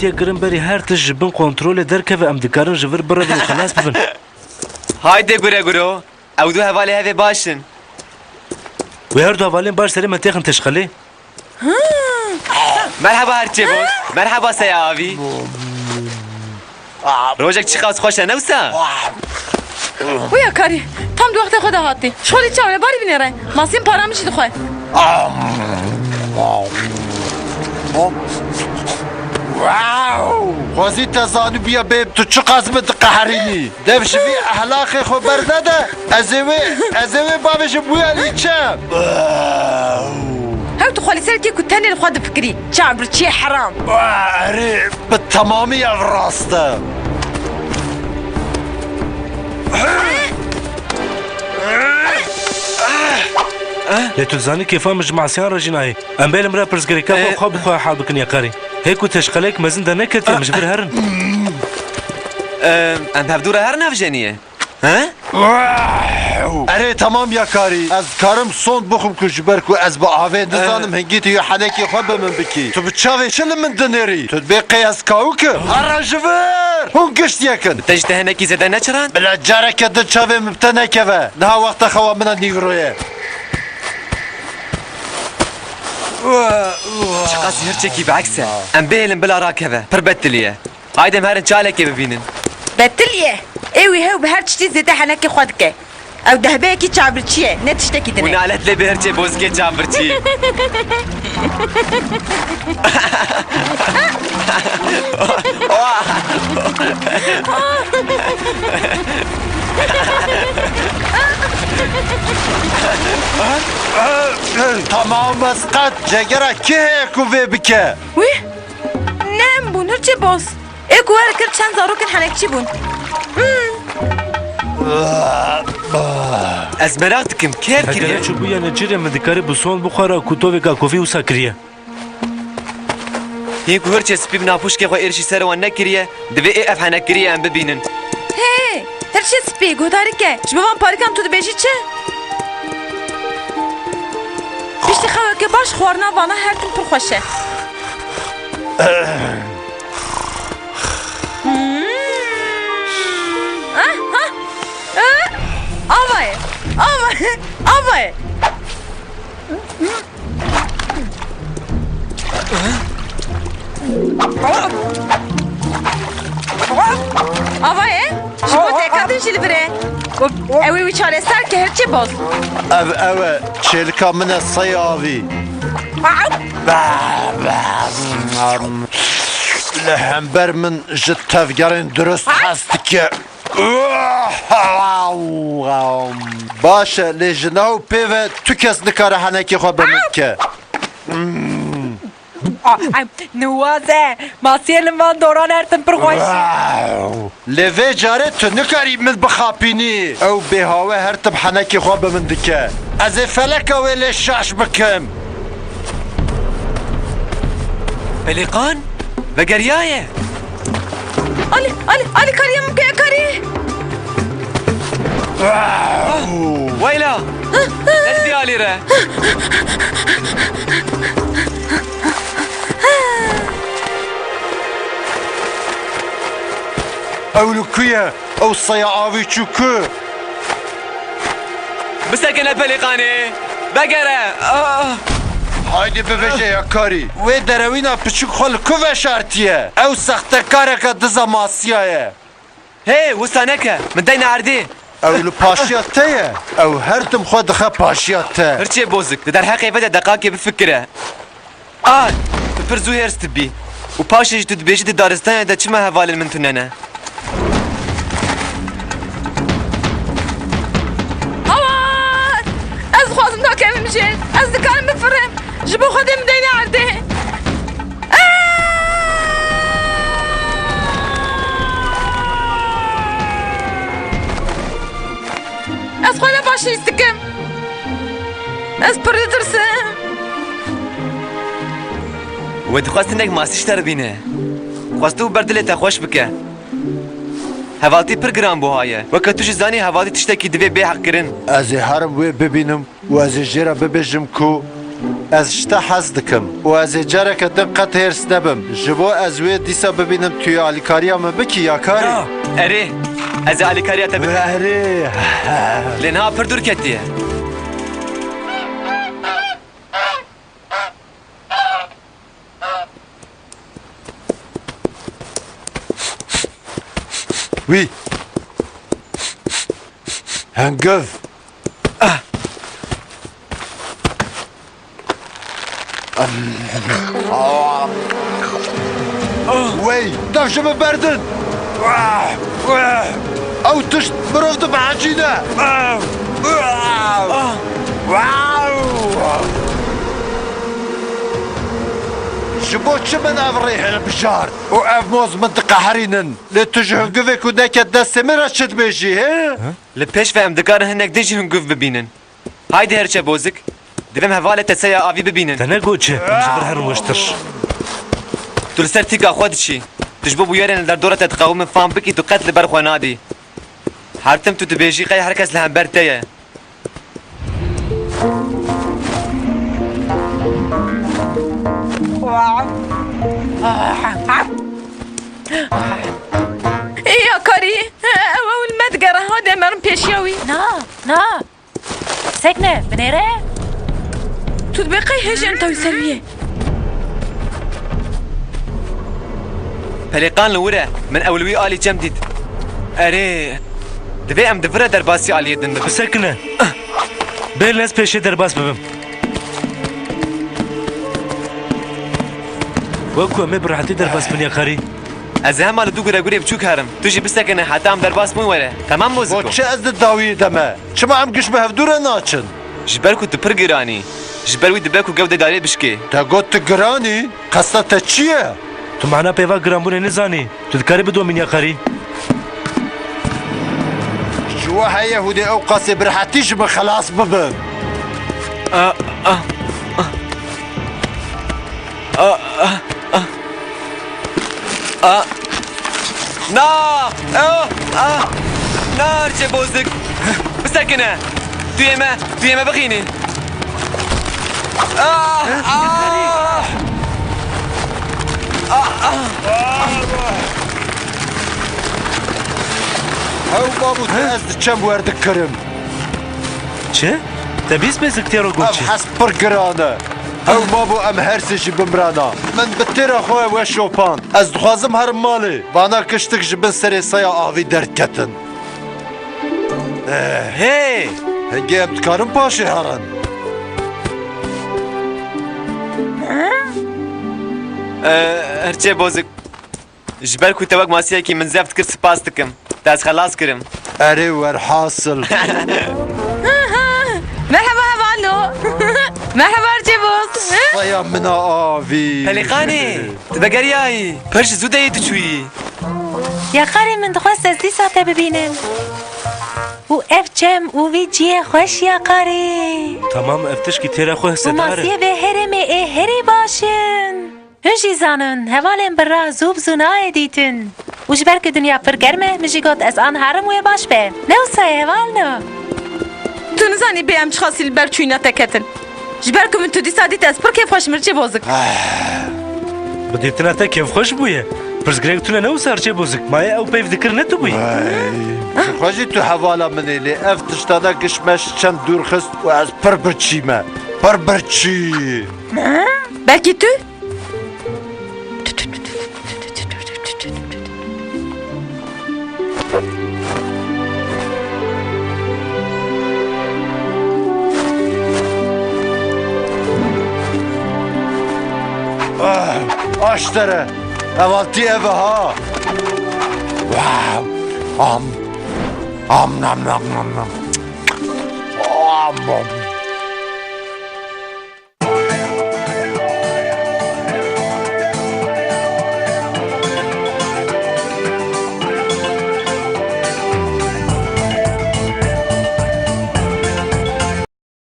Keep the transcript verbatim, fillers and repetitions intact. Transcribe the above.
Tê kirin berî her tişt ji bin kontrolê derkeve, em dikarin ji vir birevin û xelas bibin. Haydi gure guro. Ew du hevalê hevê baş in. Wê her du hevalên baş serê me têxin teşqelê. Merheba Herçê Boz. Merheba Seya Avî. Rojek çiqas xweş e, ne wisa? Wê ya karî, tam di wextê xwe de hatî. Ji xwe lê çaw e, barî binêre. Masên para min jî dixwe. Xwezî te zanîbûya bêm tu çiqas min diqeherînî. Dev ji vî ehlaqê xwe bernede, ez ê wê, ez ê wê bavêjim bûya lîçe. Hew tu xwe li ser kê ku tenê li xwe difikirî. Çavbirçiyê heram. Erê, bi temamî ev rast e. Lê tu dizanî kêfa min ji masiyan re jî nayê. Em bêlim re pirsgirêka xwe Eh. xwe bi xwe hal bikin ya karî. Hê ku teşqelek mezin derneketiye, min ji vir herin. Em, em hevdû re herin ev jeniyê. He? Erê, temam ya karî. Ez karim sond bixwim ku ji ber ku ez bi avê nizanim, hingî tu yê henekê xwe bi min bikî. Tu bi çavê çi li min dinêrî? Tu dibê qey ez kawik im? Here ji vir! Hûn gişt yek in. Te ji te henekî zêde neçiran? Bila careke din çavê min bi te nekeve. Niha wexta xewa min a nîgroye. Çiqas hirçekî bi eks e. Em bihêlin bila rakeve. Pir betilî ye. Haydi em herin çalekê bibînin. Betilî ye. Ê wî hew bi her tiştî zêde henekê xwe dike. Ew dehbeyekî çavbirçî ye, ne tiştekî din e. Û nalet lê bi hirçê bozikê çavbirçî. Tamam, mesqet. Cegera kê heye ku vê bike? Wî? Ne em bûn, hirçê boz. Ê ku wer kir çend zarokên henekçî bûn. Hmm. Ez meraq dikim, kê ev kiriye? Hekere çûbûya nêçîrê, min dikarî bi sond bixwara ku tovêka kovî wisa kiriye. Hîn ku hirçê spî bi napûşkê xwe êrişî ser wan nekiriye, divê ê ev henek kiriye em bibînin. Hê, hirçê spî, guhdarî ke, ji bo van parîkan tu dibêjî çi? Piştî xeweke baş, xwarina vana her tim pir xweş e. Hmm. Ah, ah, ah. Ava ye, ava ye, ava ye. Ava ye, ji bo têketin jî li vir e. Ew ê wî çareser ke, hirçê boz. Ev, ew e, çêlika min e, sey avî. Li hember min ji tevgerên dirust hez dike. Baş e, lê ji nav pê ve tu kes nikare henekê xwe bi min bike. Niwaze, masiyê li van doran her tim pir xweş. Lê vê carê tu nikarî min bixapînî. Ew bêhawe her tim henekê xwe bi min dike. Ez ê feleka wê lê şaş bikim. Pelîqan? Vegeriyaye. Ali, Ali, Ali, kariyê min pê karî. Weyla! Nedî alî re. Ew li ku ye? Ew seya avî çû ku? Bisekine Pelîqanê! Vegere! Ah! Haydê bibêje ya karî. Wê derewîna piçûk xwe li ku veşartiye? Ew sextekareke diza masiya ye. Hê, wisa neke. Min deyne erdê. Ew li paşiya te ye. Ew her tim xwe dixe paşiya te. Hirçê bozik, di derheqê ve de deqakê bifikire. Ay, tu pir zû hêrs dibî. Û paşê jî tu dibêjî di daristanê de çima hevalên min tune ne? Aman! Ez dixwazim dakevim jê. Ez dikarim bifirim. Ji bo Xwedê min deyne erdê. Ez xwe ne baş hîs dikim. Ez pir ditirsim. We dixwest hinek masî ji te re bîne. Xwestibû ber dilê te xweş bike. Hevaltî pir giran buha ye. Weke tu jî zanî hevaltî tiştekî divê bê heqkirin. Ez ê herim wê bibînim û ez ê jê re bibêjim ku Ez ji te hez dikim û ez ê careke din qet hêrs nebim. Ji bo ez wê dîsa bibînim, tu yê alîkariya min bikî, ya karî? Na. Erê, ez ê alîkariya te bikim. Erê. Lê niha pir dûr ketiye. Wî. Hengiv. Wey, dev ji min berdin. Ew tişt mirov dibehecîne. Ji bo çi min ev rê hilbijart? Û ev moz min diqeherînin. Lê tu ji hingivê ku neket destê min re çi dibêjî, he? Li pêş ve em dikarin hinek din jî hingiv bibînin. Haydi herçe bozik. Divêm hevalê te seya avî bibînin. Te negot çi? Em ji vir herin wiştir. Tu li ser tîka xwe diçî. Tu ji bo bûyerên li derdora te dixewe min fam bikî, tu qet li ber xwe nadî. Her tim tu dibêjî qey her kes li hember te ye. Ê ya karî, ew ew li me digere, hade merin pêşiya wî. Na, na. Sekne, binêre. Tu dibê qey hêjên te wî ser wî ye? Pelêqan li wir e, min ew li wî alî çem dît. Erê, divê em di vir re derbasî aliyê din bibin. Bisekine. Bêlin ez pêşê derbas bibim. Wek ku em ê bi rehetî derbas bin, ya karî. Ez ê hema li du guregurê biçûk herim. Tu jî bisekine heta em derbas bûn were. Temam, Boziko? Bo çi ez di dawiyê de me? Çima em giş bi hevdû re naçin? Ji ber ku tu pir giran î. Ji ber wî dibe ku gewdê darê bişkê. Te got tu giran î? Qesta te çi ye? Tu mana peyva giranbûnê nizanî. Tu dikarî bidomînî, ya karî. Ji we heye hûn ê ew qasê bi rehetî ji min xelas bibin? A, a, a. A, a, a. A. Na! A, a. Na, Erçe Bozik. Bisekine. Tu yê me, tu yê me bixînî. A, a. A, a. Hew mabû, tu ez diçem werdikirim. Çi? Te bîst beziktiya ro got çi? Ev hest pir giran e. Ew mabû em her sê jî bimrana. Min bi têra xwe we şopand. Ez dixwazim herim malê. Vana kiştik ji bin serê saya avî derdiketin. Eh. Hey! Hingê em dikarin paşê herin. Eh, Erçe Bozik. Ji ber ku te wek masiyekî min zeft kir, spas dikim. Te ez xelas kirim. Erê werhasil. Merheba hevalo. Merheba Erçe Boz. Saya min a avî. Pelîqanê, tu vegeriyayî. Pir ji zû deyê tu çûyî. Ya karê, min dixwest ez dîsa te bibînim. Û ev çem û vî cihê xweş, ya karê. Tamam, ev tişkî têra xwe hisedar e. Û masiyê vê herêmê ê herî baş in. Hûn jî zanin, hevalên birra zû bi zû nayê dîtin. Û ji ber ku dinya pir germ e, min jî got, ez aniha herim wê baş be. Ne wisa ye, hevalno? Tu nizanî bê em çiqasî li ber çûyîna te ketin. Ji ber ku min tu dîsa dît, ez pir kêfxweş im, Erçe Bozik. Bi dîtina te kêfxweş bûye. Pirsgirêk tune ne wisa, Erçe Bozik. Ma yê ew peyv dikir ne tu bûyî? Ji xwe jî tu hevala min î, lê ev tiştana giş me ji çend dûr xist û ez pir birçî me. Pir birçî. Belkî tu? Ah, aştere. Hevaltî ev e ha. Wow. Am. Am, nam, nam, nam, nam. Am, am.